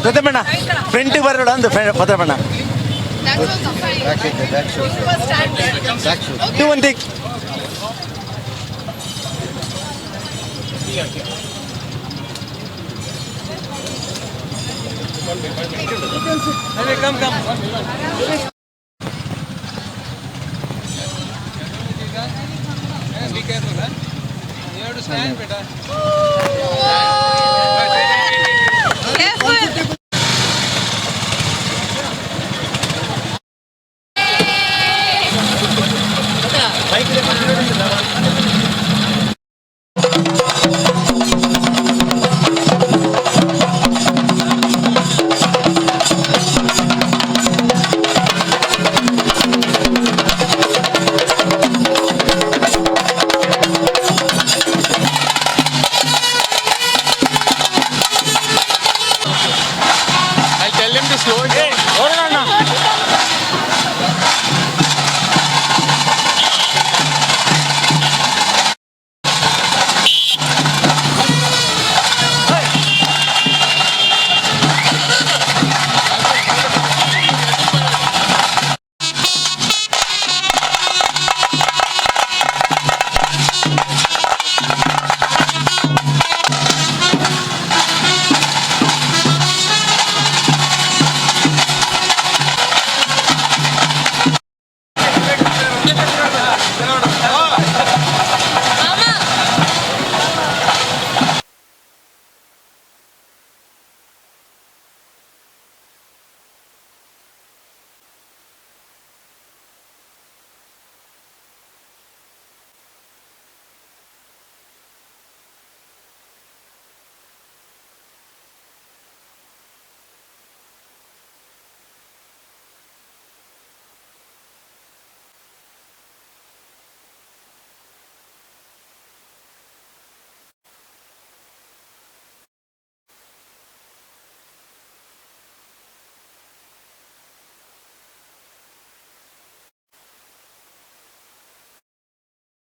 ಪ್ರಥಮಣ್ಣ front Baroda ಅಂದು ಪ್ರಥಮಣ್ಣ. That's also fine. Back shoot. Back shoot. Do one thing. Come, come. Be careful, huh? You have to stand, beta.